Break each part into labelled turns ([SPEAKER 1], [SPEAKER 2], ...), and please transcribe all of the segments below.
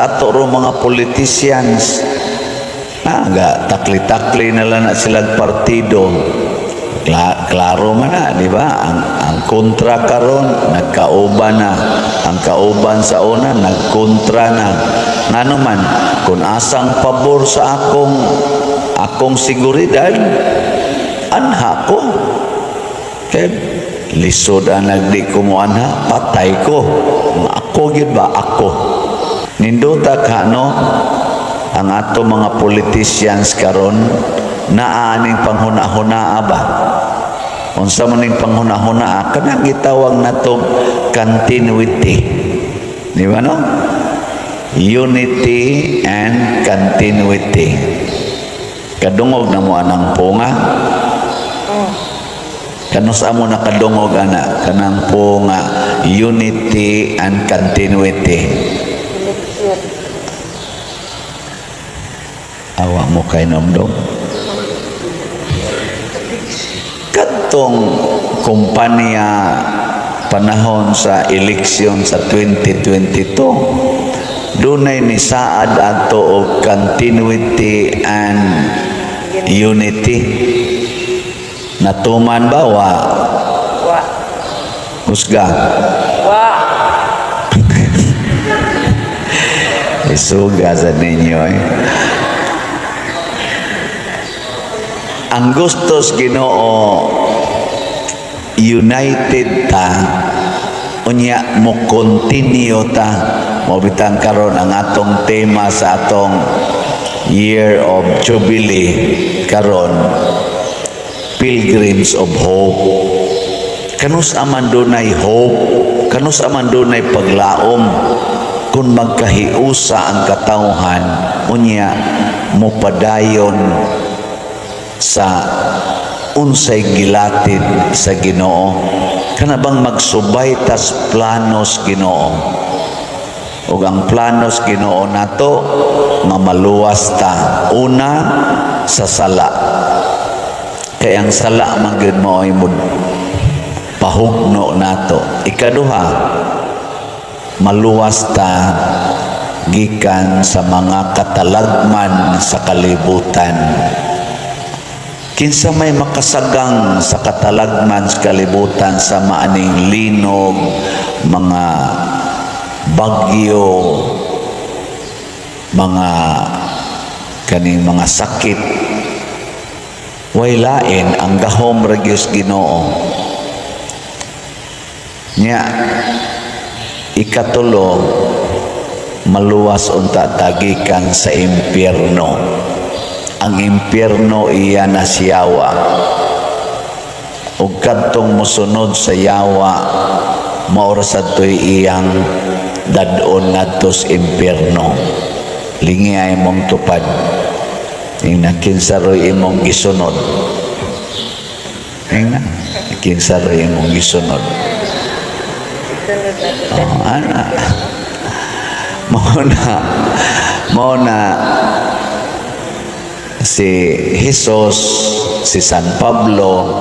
[SPEAKER 1] Ato ro mga politicians na takli-takli na lang na silang partido. Klaro man na, di ba? Ang kontra karon nagkauban na. Ang kauban sa una, nagkontra na. Ngano man, kung asang pabor sa akong seguridad, anha ko. Kay lisod ang nagdi ko mo anha, patay ko. Ako gyud ba ako? Nindota ka, no? Ang ato mga politicians karon naa aning panghuna-hunaa ba? Unsa man ning panghuna-hunaa kanang gitawag nato continuity. Di ba, no? Unity and continuity. Kadungog na mo anang punga? Kanus-a mo nakadungog ana kanang punga, unity and continuity?
[SPEAKER 2] Eleksyon.
[SPEAKER 1] Awa mo kay nomdom. Kadtong kumpanya panahon sa eleksyon sa 2022, dunay nisaad ato og continuity and unity. Natuman ba wa?
[SPEAKER 2] Wa.
[SPEAKER 1] Husga.
[SPEAKER 2] Wa.
[SPEAKER 1] Isuga sa ninyo eh. Ang gustos Ginoo, united ta, unya mo continue ta. Mo bitang karon ang atong tema sa atong Year of Jubilee karon, Pilgrims of Hope. Kanus aman dunay hope, kanus aman dunay paglaom kung magkahiusa ang katawhan, unya mopadayon sa unsay gilatid sa Ginoo, kana bang magsubay tas planos Ginoo. Ug ang planos Ginoo nato nga maluwas ta una sa sala, kay ang sala man gyud mao'y mo pahugno nato. Ikaduha, maluwas ta gikan sa mga katalagman sa kalibutan. Kinsa may makasagang sa katalagman sa kalibutan, sa maaning linog, mga bagyo, mga kaning mga sakit? Way lain, ang gahom ra gyud Ginoo. Nya ikatulo, maluwas unta ta gikan sa impyerno. Ang impyerno iya na siyawa, ug kadtong mosunod sa yawa, mao ra sad to'y iyang dad-on ngadto sa impyerno. Lingi ay mong tupad. Ingna kinsa ro'y imong gisunod. Ingna kinsa ro'y imong gisunod.
[SPEAKER 2] Sunod na to.
[SPEAKER 1] Oh, ana. Mao na si Jesus, si San Pablo,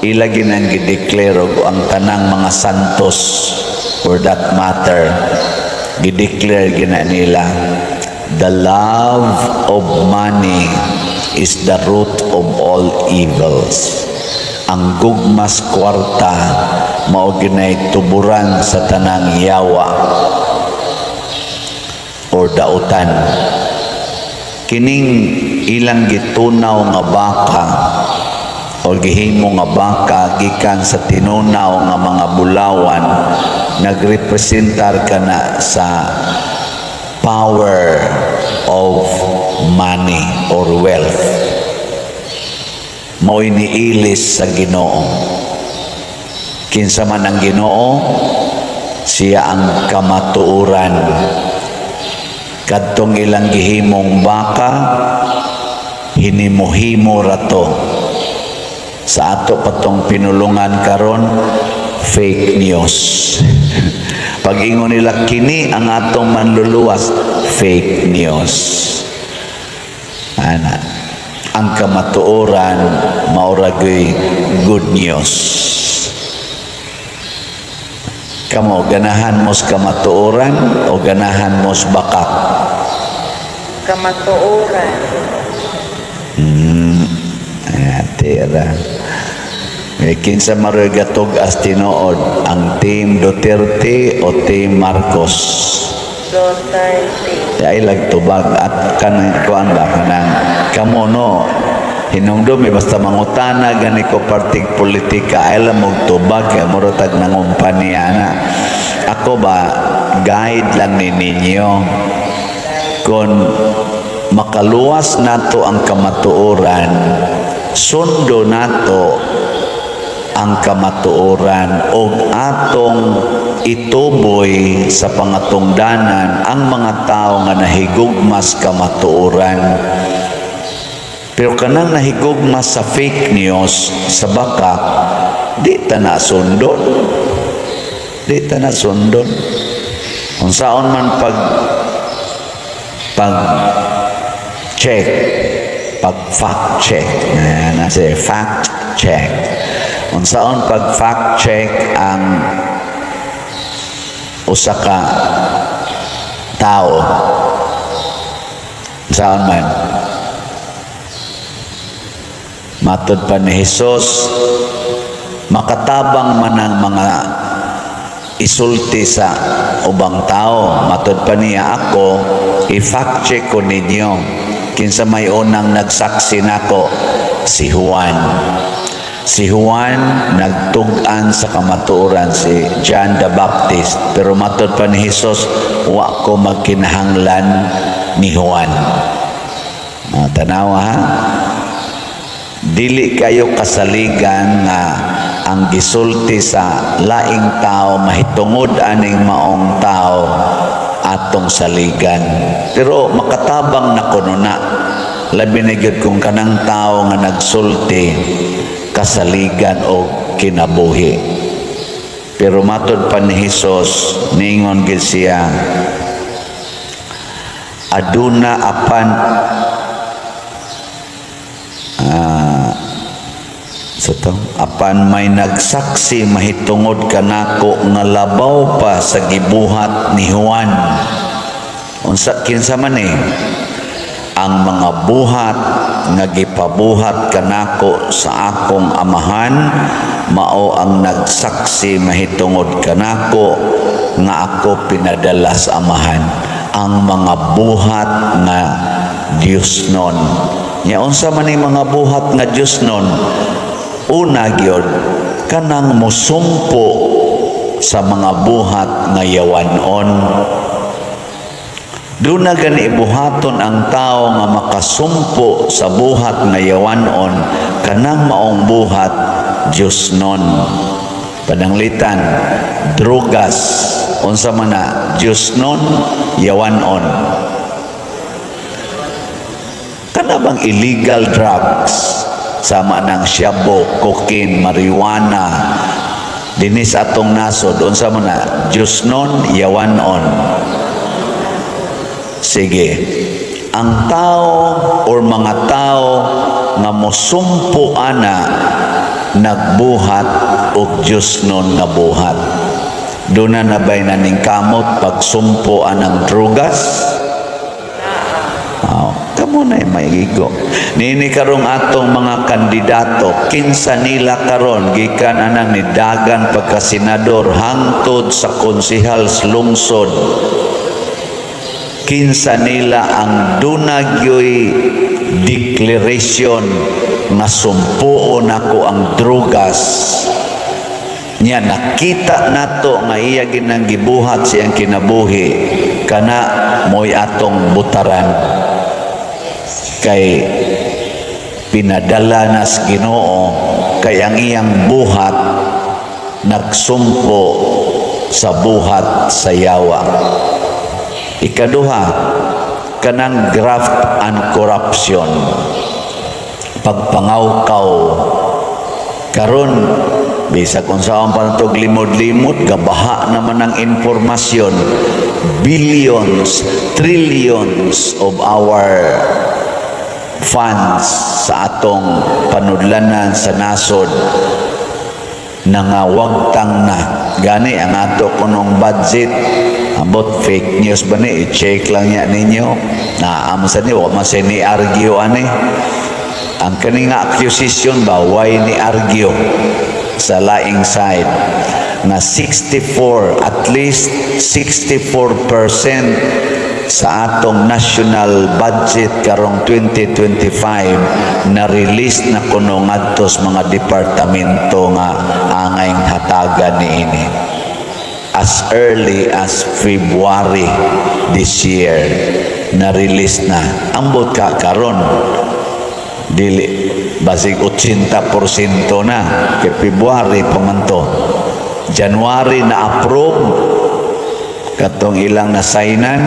[SPEAKER 1] ila ginang gideclare, og ang tanang mga santos for that matter, gideclare gina nila, the love of money is the root of all evils. Ang gugmas kwarta mao ginay tuburan sa tanang yawa or dautan. Kining ilang gitunaw nga baka o gihimo nga baka gikan sa tinunaw nga mga bulawan, nagrepresentar kana sa power of money or wealth. Mao'y niilis sa Ginoo. Kinsa man ang Ginoo? Siya ang kamatuoran. Kadtong ilang gihimong baka, hinimo-himo rato. Sa ato patong pinulungan karon, fake news. Pag ingon nila kini ang atong manluluwas, fake news. Ana, ang kamatuoran mao ra gyud good news. Kamo, ganahan mo sa kamatuoran o ganahan mo sa bakak?
[SPEAKER 2] Kamatuoran.
[SPEAKER 1] Ay, tira. Eh, kinsa maroy gatug-as tinuod, ang Team Duterte o Team Marcos?
[SPEAKER 2] Duterte.
[SPEAKER 1] Ay lagtubag at kanang kuan ba, kanang kamo, no, hinungdom eh, basta mangutana gani ko partig politika, ay lang og tubag kay mura tag nangumpanya na. Ako ba, guide lang ni ninyo. Kung makaluwas nato ang kamatuoran, sundo nato ang kamatuoran og atong ituboy sa pangatungdanan ang mga tao nga nahigugmas kamatuoran. Pero kanang nahigugma sa fake news, sa baka, di ta na sundon. Di ta na sundon. Unsaon man pag check, pag fact check. Ayan, nasa fact check. Unsaon pag fact check ang usa ka tao? Unsaon man? Matod pa ni Jesus, makatabang man ang mga isulti sa ubang tao. Matod pa niya, ako, i-fact check ko ninyo. Kinsa may unang nagsaksi nako? Si Juan. Si Juan nagtug-an sa kamatuoran, si John the Baptist. Pero matod pa ni Jesus, wa ko magkinahanglan ni Juan. Mga tanawa ha. Dili kayo kasaligan nga ang gisulti sa laing tao mahitungod aning maong tao atong saligan. Pero makatabang na kuno na. Labi na gyud kung kanang tao nga nagsulti kasaligan o kinabuhi. Pero matod pa ni Jesus, ningon gid siya, aduna apan sa to, apan may nagsaksi mahitungod kanako nga labaw pa sa gibuhat ni Juan. Unsa, kinsa man eh? Ang mga buhat nga gipabuhat kanako sa akong Amahan mao ang nagsaksi mahitungod kanako nga ako pinadala sa Amahan. Ang mga buhat nga Dios nun. Nya unsa man ning mga buhat nga Dios nun? Una gyud, kanang musumpo sa mga buhat nga yawanon. Doon na gani buhaton ang tao nga makasumpo sa buhat nga yawanon, kanang maong buhat Diyos nun. Pananglitan, drugas, unsa man na, Diyos nun, yawanon? Kana bang illegal drugs, sama ng shabu, cocaine, marijuana, dinhi sa atong nasod, unsa man na, Diyos nun, yawanon? Sige. Ang tao or mga tao nga mosumpo ana, nagbuhat og Diyos nun nga buhat. Doon na nabay na ning kamot pagsumpo anang drugas? Oh, kamo na maigo. Nini karong atong mga kandidato, kinsa nila karon gikan anang ni dagan pagka-senador hangtod sa konsehal sa lungsod, kinsa nila ang dunagyoy declaration nga sumpuon ako ang drugas? Nya nakita nato nga iya ginang gibuhat siyang kinabuhi, kana mo'y atong butaran kay pinadala na sa Ginoo, kay ang iyang buhat nagsumpo sa buhat sa yawa. Ikaduha, kanang graft and corruption, pagpangawkaw. Karon bisag unsaon pa natog limod-limod, gabaha naman ang impormasyon, billions, trillions of our funds sa atong panudlanan sa nasod nangawagtang na. Gani ang ato kunong budget Ambot fake news ba ni, i-check lang niya ninyo. Naa man sa ni, wa man siya ni argue ani. Ang kani nga accusation ba, why ni argue sa laing side na 64, at least 64% sa atong national budget karong 2025 na release na kuno ngadto sa mga departamento nga angay hatagan niini as early as February this year na release na. Ambot ka karon, dili basig 80% na, kay February pa man to. January na approve katong ilang nasaynan.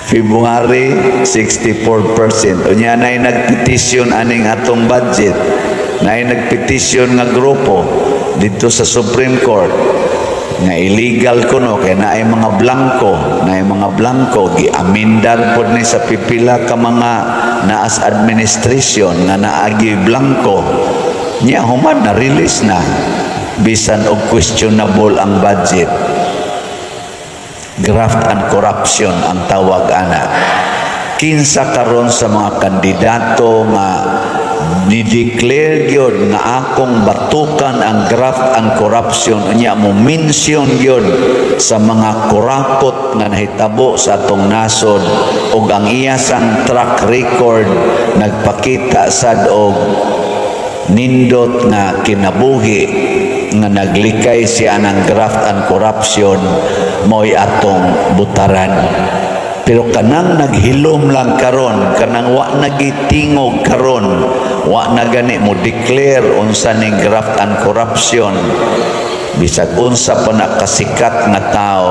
[SPEAKER 1] February, 64%. Unya nay nagpetisyon aning atong budget. Nay nagpetisyon nga grupo dito sa Supreme Court nga illegal kuno kay naay mga blanko, naay mga blanko. Giamendar pod ni sa pipila ka mga naas administration nga naagi blanko niya. Human na release na bisan og questionable ang budget. Graft and corruption ang tawag ana. Kinsa karon sa mga kandidato nga ni-declare gyud nga akong batukan ang graft and corruption, unya mo mention gyud sa mga kurakot nga nahitabo sa atong nasod, ug ang iyasang track record nagpakita sad og nindot nga kinabuhi nga naglikay siya ng graft and corruption, mo'y atong butaran? Pero kanang naghilom lang karon, kanang wa nagitingog karon, wa na gani mo declare unsa ning graft and corruption, bisag unsa pa na kasikat nga tao,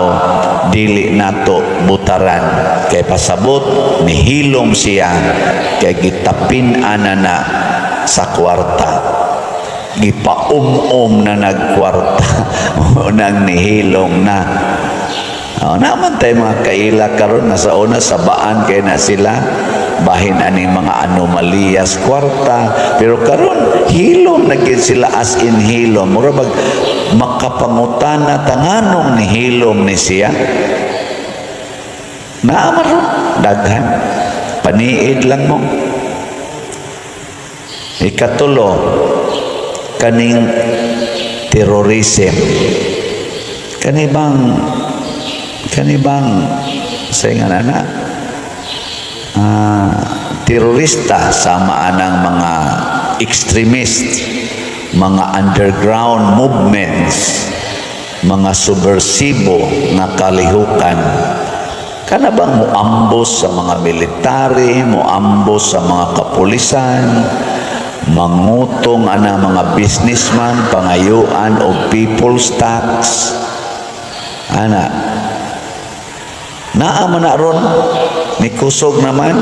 [SPEAKER 1] dili nato butaran kay pasabot nihilom siya kay gitapin ana na sa kwarta, gipaum-um na nagkwarta, unang nihilom na. Oh, naman tayo mga kaila karon na sa una sabaan kay na sila bahin ani mga anomaliyas kwarta, pero karon hilom na gyud sila, as in hilom. Mura bag makapangutana tanganong ni hilom ni siya. Naa man ron daghan, paniid lang mo. Ikatulo, kaning terrorism. Kani bang sa nga na terorista, sama anang mga extremist, mga underground movements, mga subversibo nga kalihukan. Kana bang muambos sa mga military, muambos sa mga kapulisan, mangutong ana mga businessman, pangayuan og people's tax ana? Naa man na ron, ni kusog naman,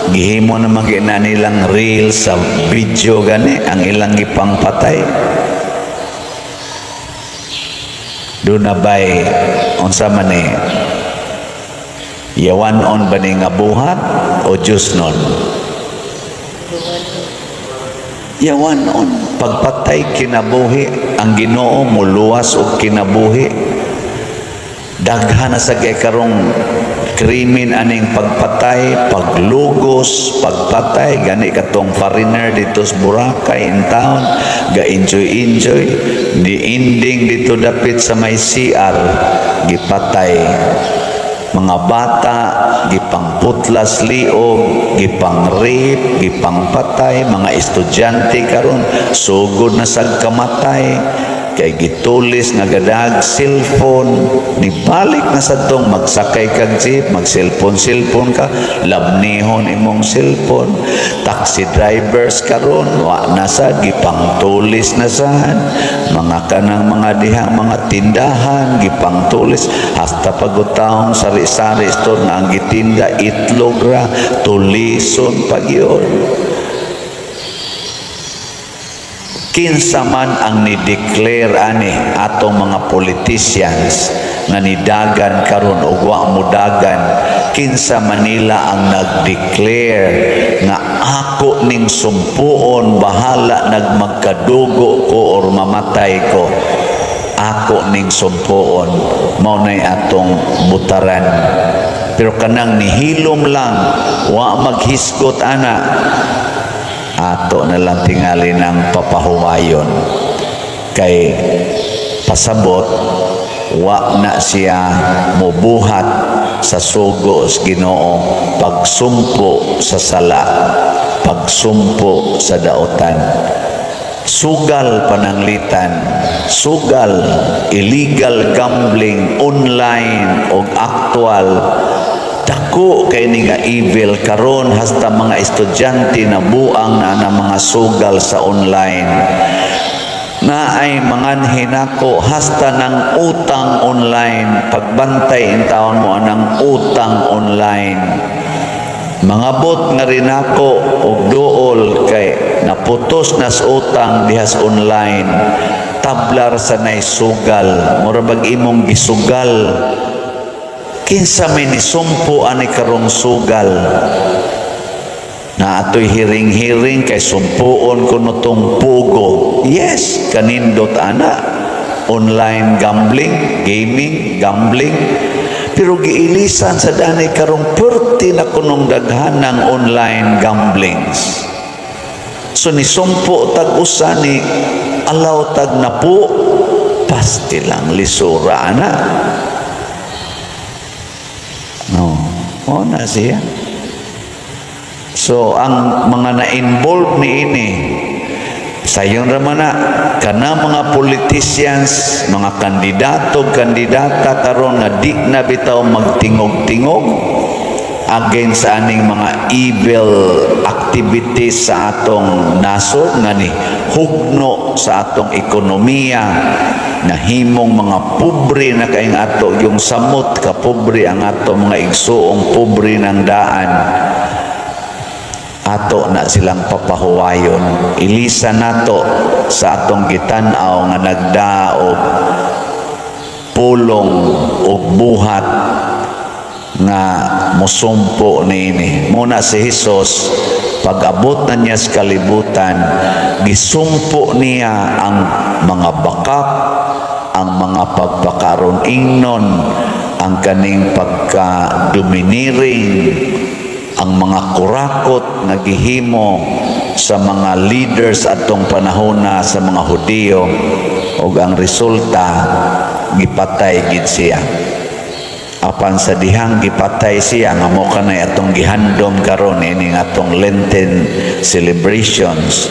[SPEAKER 1] gihimo naman gina nilang reel sa video gani ang ilang gipangpatay. Doon na ba'y unsa man ni, yawan-on ba ni nga buhat o Diyos nun? Yawan-on. Pagpatay kinabuhi, ang Ginoo muluwas og kinabuhi. Daghan na sa kay karong krimen aning pagpatay, paglugos, pagpatay. Gani katong foreigner dito sa Boracay in town, ga enjoy enjoy, ni ending dito dapit sa may CR, gipatay. Mga bata gipangputlas liog, gipang rape, gipangpatay. Mga estudyante karon sugod na sad kamatay kay gitulis nga gadag cellphone. Nibalik na sa tong magsakay kag jeep, mag cellphone cellphone ka, labnihon imong cellphone. Taxi drivers karon wa na sad, gipangtulis na sad. Mga kanang mga diha mga tindahan gipangtulis, hasta pagutahong sari-sari store nga ang gitinda itlog ra, tulison pag yun. Kinsa man ang ni-declare ani atong mga politicians nga nidagan karon og wa mudagan, kinsa manila ang nag-declare nga ako ning sumpuon, bahala nagmagkadugo ko or mamatay ko? Ako ning sumpoon, mao nay atong butaran. Pero kanang nihilom lang, wa maghisgot ana, ato na lang tingali ng papahuwayon kay pasabot wa na siya mubuhat sa sugo sa Ginoo, pagsumpo sa sala, pagsumpo sa daotan. Sugal, pananglitan sugal, illegal gambling online o actual, dako kay ni nga evil karon, hasta mga estudyante na buang na na mga sugal sa online na ay manganhi nako, hasta ng utang online. Pagbantay in taon mo anang utang online, mangabot nga rin ako og duol kay naputos nas utang dihas online. Tablar sa nay sugal, mura bag imong gisugal. Kinsa may nisumpo ani karong sugal na atoy hiring-hiring kay sumpuon kuno tong POGO? Yes, kanindot ana, online gambling, gaming, gambling. Pero giilisan sa danay karong perti na kunong daghan ng online gamblings. So nisumpo tag usa ni alaw tag napo, pasti lang lisura ana. No, o na siya. So ang mga na-involve ni ini, sayon ra man na kana mga politicians, mga kandidato, kandidata karon nga di na bitaw magtingog-tingog against sa aning mga evil activities sa atong nasod nga ni hugno sa atong ekonomiya, nahimong mga pobre na kayong ato, yung samot ka pobre ang ato mga igsuong, pobre ng daan, ato na silang papahuwayon. Ilisa nato sa atong gitan-aw nga nagdaog pulong og buhat nga musumpo niini. Muna si Jesus, pag-abot na niya sa kalibutan, gisumpo niya ang mga bakak, ang mga pagpakaron ingnon, ang kaning pagka-domineering, ang mga kurakot nga gihimo sa mga leaders atong panahona sa mga Hudiyo, ug ang resulta, gipatay gid siya. Apan sa dihang gipatay siya, nga mo kanay atong gihandom karon ining atong Lenten celebrations,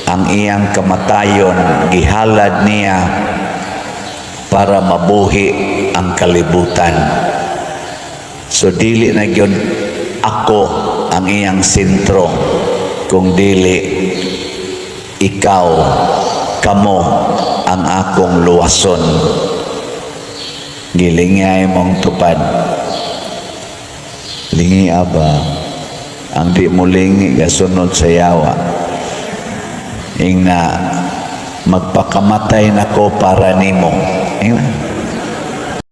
[SPEAKER 1] ang iyang kamatayon gihalad niya para mabuhi ang kalibutan. So dili na gyud ako ang iyang sentro, kung dili ikaw, kamo ang akong luwason. Gilingay mong tupad. Lingi aba. Ang di mo lingi, gasunod sa yawa. Ingna, "Magpakamatay nako para nimo." Ingna.